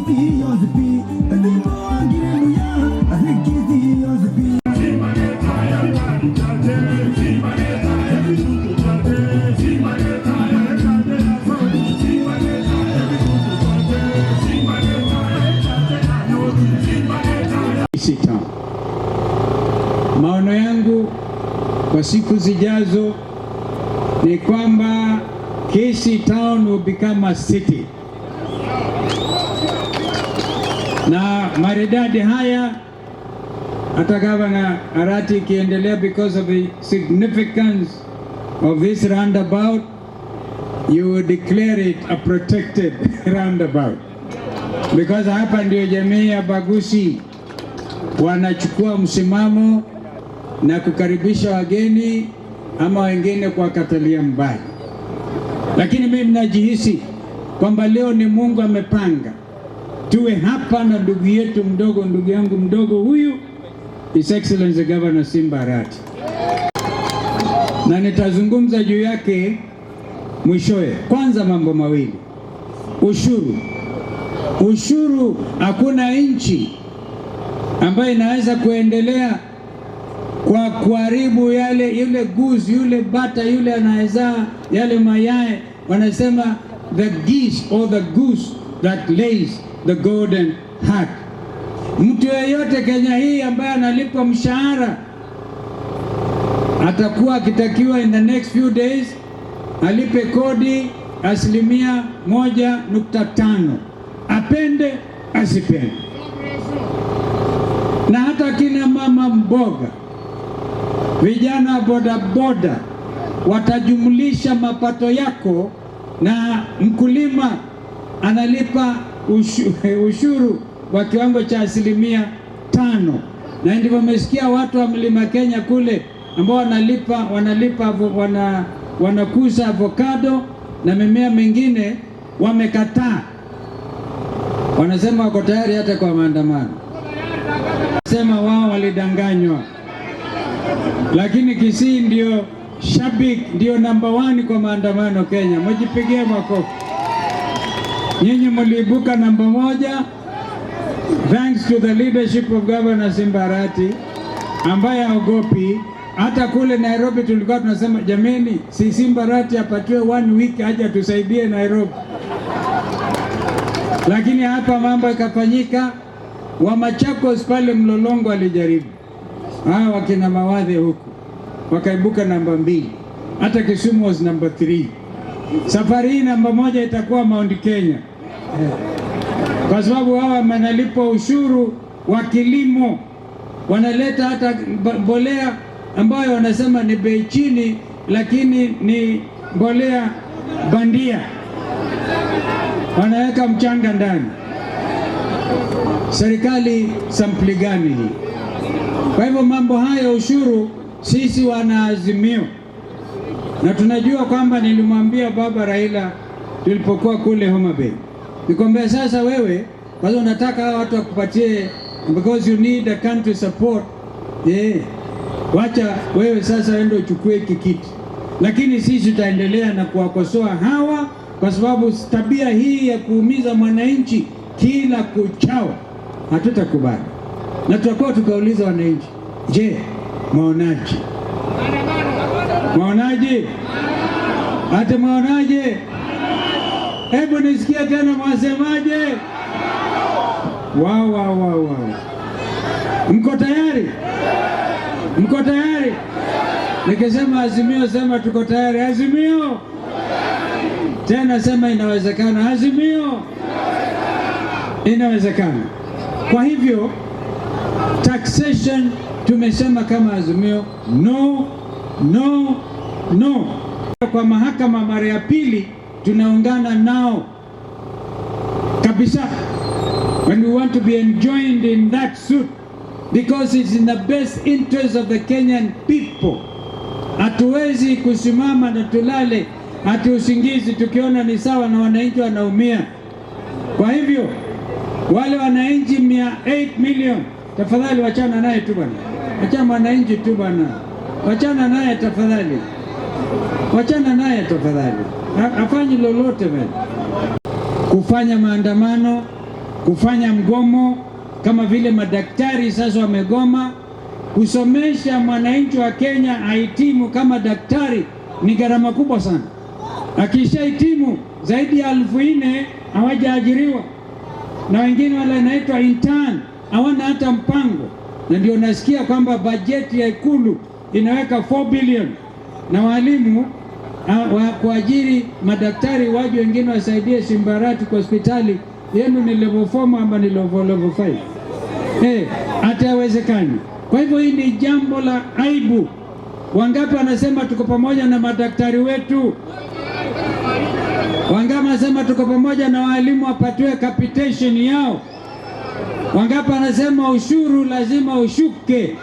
Kisii. Kisii. Sita. Maono yangu kwa siku zijazo ni kwamba Kisii Town will become a city, na maridadi haya hata Gavana Arati ikiendelea, because of the significance of this roundabout, you will declare it a protected roundabout because hapa ndio jamii ya Bagusi wanachukua msimamo na kukaribisha wageni ama wengine kuwakatalia mbali. Lakini mimi najihisi kwamba leo ni Mungu amepanga tuwe hapa na ndugu yetu mdogo, ndugu yangu mdogo huyu, His Excellency Governor Simba Arati, na nitazungumza juu yake mwishowe. Kwanza mambo mawili, ushuru. Ushuru, hakuna nchi ambayo inaweza kuendelea kwa kuharibu yale yule goose, yule bata yule anayezaa yale mayai, wanasema the geese or the goose that lays the golden heart. Mtu yeyote Kenya hii ambaye analipwa mshahara atakuwa akitakiwa in the next few days alipe kodi 1.5%, apende asipende. Na hata kina mama mboga, vijana bodaboda watajumlisha mapato yako, na mkulima analipa ushuru wa kiwango cha 5%, na ndivyo umesikia watu wa Mlima Kenya kule ambao wanalipa wanakuza avocado na mimea mingine wamekataa, wanasema wako tayari hata kwa maandamano, sema wao walidanganywa, lakini Kisii ndio shabiki, ndio namba 1 kwa maandamano Kenya. Mjipigie makofi. Nyinyi mliibuka namba 1 thanks to the leadership of Governor Simba Arati ambaye haogopi. Hata kule Nairobi tulikuwa tunasema jameni, si Simba Arati apatiwe one week aje atusaidie Nairobi, lakini hapa mambo ikafanyika. Wa Machakos pale Mlolongo alijaribu, hawa wakina Mawadhe huku wakaibuka namba 2, hata Kisumu was number 3. Safari hii namba 1 itakuwa Mount Kenya, kwa sababu hawa wanalipa ushuru wa kilimo, wanaleta hata mbolea ambayo wanasema ni bei chini, lakini ni mbolea bandia, wanaweka mchanga ndani. Serikali sampuli gani hii? Kwa hivyo mambo haya ushuru, sisi wanaazimio, na tunajua kwamba nilimwambia baba Raila tulipokuwa kule Homa Bay, nikwambia sasa wewe kwanza unataka hawa watu wakupatie because you need a country support, yeah. Wacha wewe sasa ende uchukue hiki kiti, lakini sisi tutaendelea na kuwakosoa hawa kwa sababu tabia hii ya kuumiza mwananchi kila kuchao hatutakubali, na tutakuwa tukauliza wananchi, je, mwaonaje? Mwaonaje? Hata mwaonaje? Hebu nisikie tena, mwasemaje? Wa wa wa wa, mko tayari? Mko tayari? Nikisema Azimio, sema tuko tayari. Azimio tena, sema inawezekana. Azimio inawezekana. Kwa hivyo taxation tumesema kama Azimio, no no no. Kwa mahakama mara ya pili tunaungana nao kabisa, and we want to be enjoined in that suit because it's in the best interest of the Kenyan people. Hatuwezi kusimama na tulale ati usingizi tukiona ni sawa na wananchi wanaumia. Kwa hivyo wale wananchi 8 million, tafadhali wachana naye tu bwana, wachana mwananchi tu bwana, wachana naye tafadhali, wachana naye tafadhali, hafanyi lolote bwana. Kufanya maandamano Kufanya mgomo kama vile madaktari sasa wamegoma. Kusomesha mwananchi wa Kenya ahitimu kama daktari ni gharama kubwa sana. Akishahitimu zaidi ya 4,000 hawajaajiriwa, na wengine wale wanaitwa intern hawana hata mpango, na ndio nasikia kwamba bajeti ya Ikulu inaweka 4 billion na walimu wa kuajiri madaktari waje wengine wasaidie Simba Arati kwa hospitali yenu ni level 4 ama ni level 5? Hata haiwezekani. Kwa hivyo hii ni jambo la aibu. Wangapi wanasema tuko pamoja na madaktari wetu? Wangapi wanasema tuko pamoja na walimu wapatiwe capitation yao? Wangapi wanasema ushuru lazima ushuke?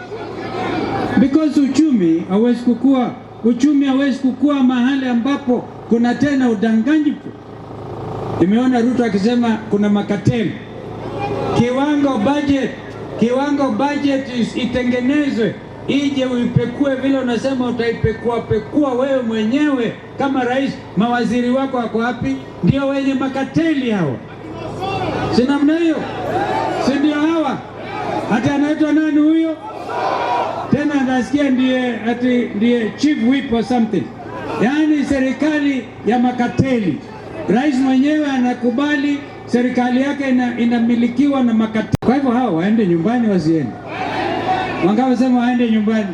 Because uchumi hauwezi kukua, uchumi hauwezi kukua mahali ambapo kuna tena udanganyifu. Nimeona Ruto akisema kuna macartel. Kiwango budget itengenezwe ije uipekue vile unasema utaipekua pekua wewe mwenyewe kama rais. Mawaziri wako wako wapi? Ndio wenye macartel hawa, si namna hiyo? Si ndio hawa? Hata anaitwa nani huyo tena? Nasikia ndiye ati ndiye chief whip or something. Yaani serikali ya macartel. Rais mwenyewe anakubali serikali yake inamilikiwa na macartel. Kwa hivyo hawa waende nyumbani, wasiende? Wangapi sema waende nyumbani?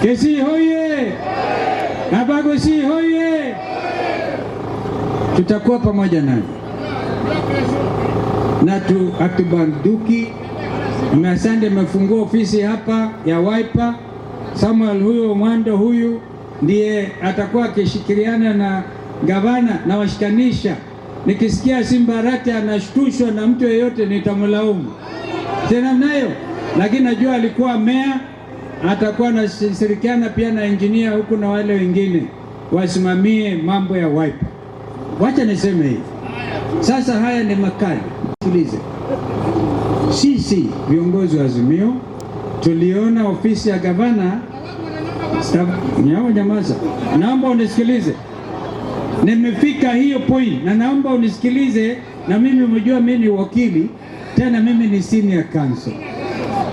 Kisii hoye! Abagusii hoye! Tutakuwa pamoja naye na tu hatubanduki. Na asante, imefungua ofisi hapa ya Wiper. Samuel huyo Mwando huyu ndiye atakuwa akishikiliana na gavana na washikanisha. Nikisikia Simba Arati anashtushwa na mtu yeyote nitamlaumu tena nayo, lakini najua alikuwa meya, atakuwa anashirikiana pia na engineer huku na wale wengine wasimamie mambo ya Wiper. Wacha niseme hivi sasa, haya ni makali. Sikilize, sisi viongozi wa Azimio tuliona ofisi ya gavana. Nyamaza, naomba unisikilize. Nimefika hiyo point na naomba unisikilize, na mimi umejua mimi ni wakili tena, mimi ni senior counsel.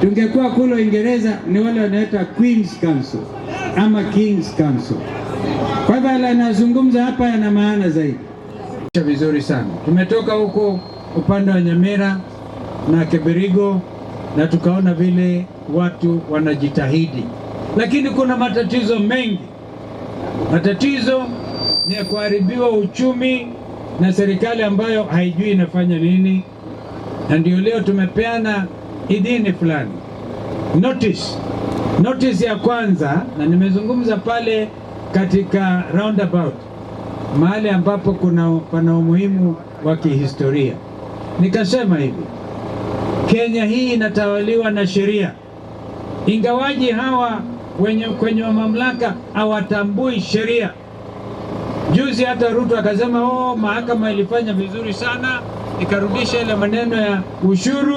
Tungekuwa kule Uingereza ni wale wanaita Queen's Counsel ama King's Counsel. Kwa hivyo yale anazungumza hapa yana maana zaidi. Vizuri sana. Tumetoka huko upande wa Nyamira na Kebirigo na tukaona vile watu wanajitahidi, lakini kuna matatizo mengi. Matatizo ni ya kuharibiwa uchumi na serikali ambayo haijui inafanya nini, na ndio leo tumepeana idhini fulani notice. Notice ya kwanza, na nimezungumza pale katika roundabout, mahali ambapo kuna pana umuhimu wa kihistoria, nikasema hivi, Kenya hii inatawaliwa na sheria, ingawaji hawa wenye kwenye mamlaka hawatambui sheria. Juzi hata Ruto akasema oh, mahakama ilifanya vizuri sana ikarudisha ile maneno ya ushuru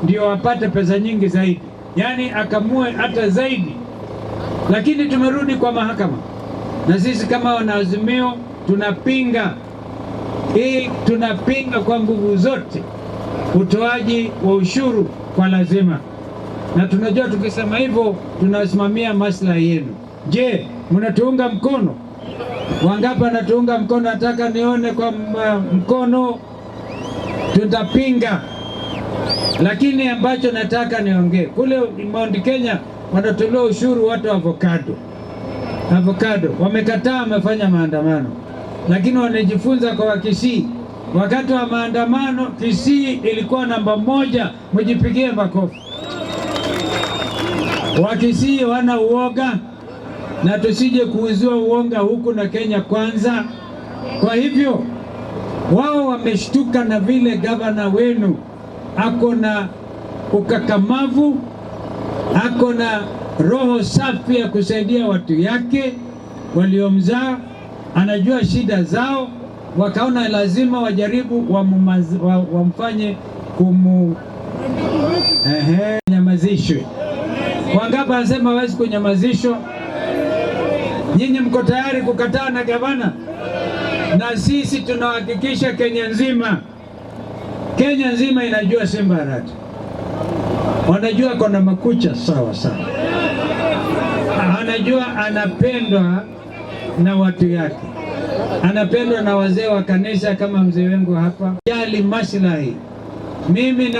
ndio wapate pesa nyingi zaidi, yaani akamue hata zaidi. Lakini tumerudi kwa mahakama, na sisi kama wanaazimio tunapinga hii, tunapinga kwa nguvu zote utoaji wa ushuru kwa lazima, na tunajua tukisema hivyo tunasimamia maslahi yenu. Je, mnatuunga mkono? Wangapi wanatuunga mkono? Nataka nione kwa mkono. Tutapinga, lakini ambacho nataka niongee kule Mount Kenya wanatolewa ushuru watu wa avocado. Avocado wamekataa, wamefanya maandamano, lakini wanajifunza kwa Wakisii. Wakati wa maandamano Kisii ilikuwa namba moja, mjipigie makofi. Wakisii wana uoga, na tusije kuuziwa uonga huku na Kenya Kwanza. Kwa hivyo wao wameshtuka na vile gavana wenu ako na ukakamavu, ako na roho safi ya kusaidia watu yake waliomzaa, anajua shida zao, wakaona lazima wajaribu wamfanye kumu ehe, nyamazishwe. Wangapi wanasema hawezi kunyamazishwa? Nyinyi mko tayari kukataa na gavana? Na sisi tunahakikisha Kenya nzima, Kenya nzima inajua Simba Arati, wanajua kona makucha sawa sawa, anajua anapendwa na watu yake, anapendwa na wazee wa kanisa kama mzee wangu hapa, jali maslahi. Mimi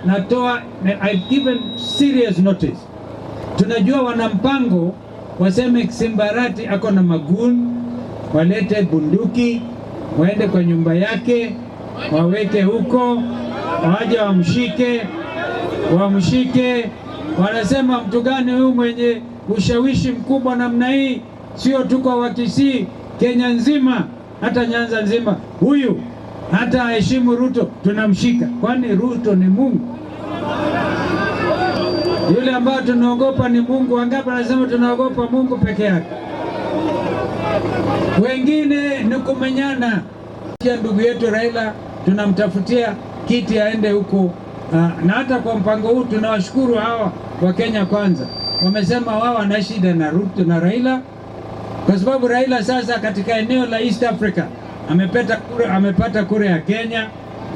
natoa, I've given serious notice. Tunajua wana mpango waseme Simba Arati ako na magoons, walete bunduki, waende kwa nyumba yake, waweke huko, waje wamshike, wamshike. Wanasema mtu gani huyu mwenye ushawishi mkubwa namna hii, sio tu kwa Wakisii, Kenya nzima, hata Nyanza nzima, huyu hata aheshimu Ruto, tunamshika. Kwani Ruto ni Mungu? Yule ambayo tunaogopa ni Mungu. Wangapi anasema tunaogopa Mungu peke yake? Wengine ni kumenyana. Ndugu yetu Raila tunamtafutia kiti aende huko, na hata kwa mpango huu tunawashukuru hawa wa Kenya Kwanza, wamesema wao wana shida na Ruto na Raila kwa sababu Raila sasa katika eneo la East Africa amepata kura ya Kenya,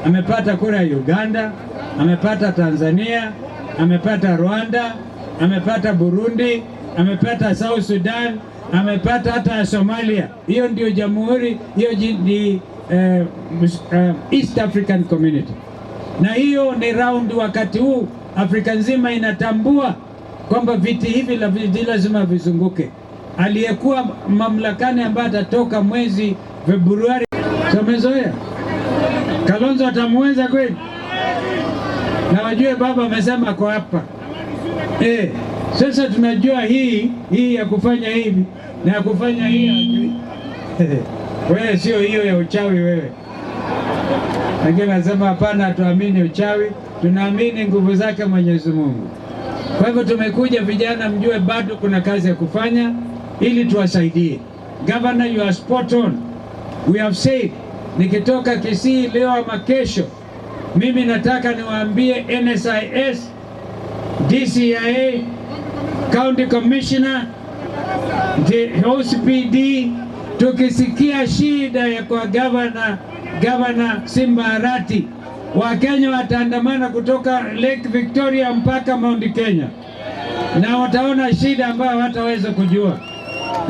amepata kura ya Uganda, amepata Tanzania, amepata Rwanda, amepata Burundi, amepata South Sudan, amepata hata Somalia. Hiyo ndio jamhuri hiyo ni East African Community, na hiyo ni round. Wakati huu Afrika nzima inatambua kwamba viti hivi lazima vizunguke. Aliyekuwa mamlakani ambaye atatoka mwezi Februari, tumezoea Kalonzo atamweza kweli? Na wajue baba amesema kwa hapa sasa tunajua hii ya kufanya hivi na ya kufanya hii hajui. Wewe sio hiyo ya uchawi wewe. Lakini nasema hapana, tuamini uchawi, tunaamini nguvu zake Mwenyezi Mungu. Kwa hivyo tumekuja vijana, mjue bado kuna kazi ya kufanya ili tuwasaidie. Governor, you are spot on. We have said, nikitoka Kisii leo ama kesho, mimi nataka niwaambie NSIS, DCIA, County Commissioner, the OCPD, tukisikia shida ya kwa governor Simba Arati, Wakenya wataandamana kutoka Lake Victoria mpaka Mount Kenya, na wataona shida ambayo hawataweza kujua,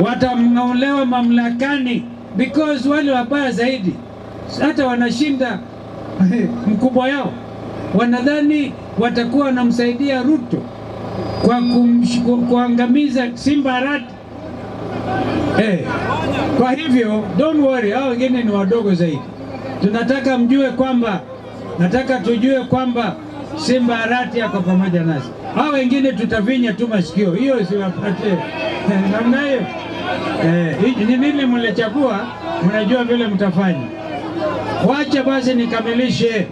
watamng'olewa mamlakani because wale wabaya zaidi hata wanashinda mkubwa yao, wanadhani watakuwa wanamsaidia Ruto kwa kuangamiza Simba Arati. Kwa hivyo don't worry, hao wengine ni wadogo zaidi. Tunataka mjue kwamba, nataka tujue kwamba Simba Arati ako pamoja nasi. Hao wengine tutavinya tu masikio, hiyo siwapatie namna hiyo. Ni mimi mlichagua, mnajua vile mtafanya. Wacha basi nikamilishe.